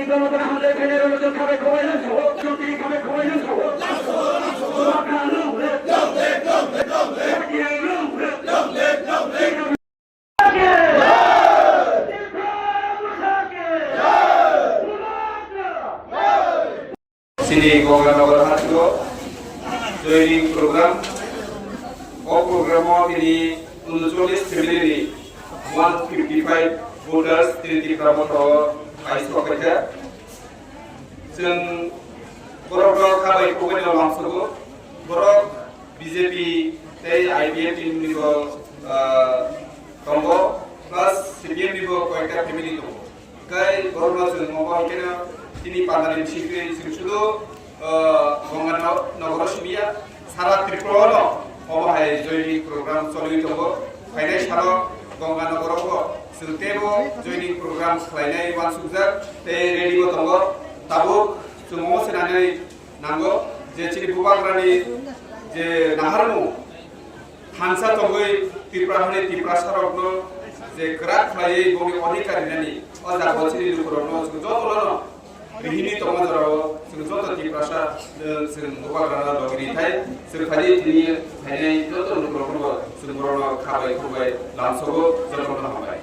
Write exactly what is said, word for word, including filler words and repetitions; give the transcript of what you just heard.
Sini Gonganagar hasteo joining program. O program o tini uncholish family ni one fifty five voters tini Tipra Motha o kaisok khaikha. Chwng borok no khabai kubai no lamsogo. Borok B J P tei I P F T ni bo, ah, tongo, plus C P M ni bo koyekta family tongo. Kai borok no chwng obo keno tini pandani bisingtwi chwng sudu, ah, Gonganagar o simiya, sara Tripura no obo hai joining program choli tongo. Phainai salo Gonganagar o bo chwng teibo joining program khlainai uansukjak tei ready bo tongo. Tabuk chwng omo swnamwi nango je chini bubagrani je naharmung thansa tongwi Tripura hani Tiprasarokno je kwrak khlaiwi bongni odhikar rinani o jaga chini lukurokno chwng jotono rihini tongma jorao chwng joto Tiprasa, eh, chwng bubagrano logi rithai chwng phai tini phainai joto lukurokno chwng borokno khabai khubai lamsogo jotono hambai.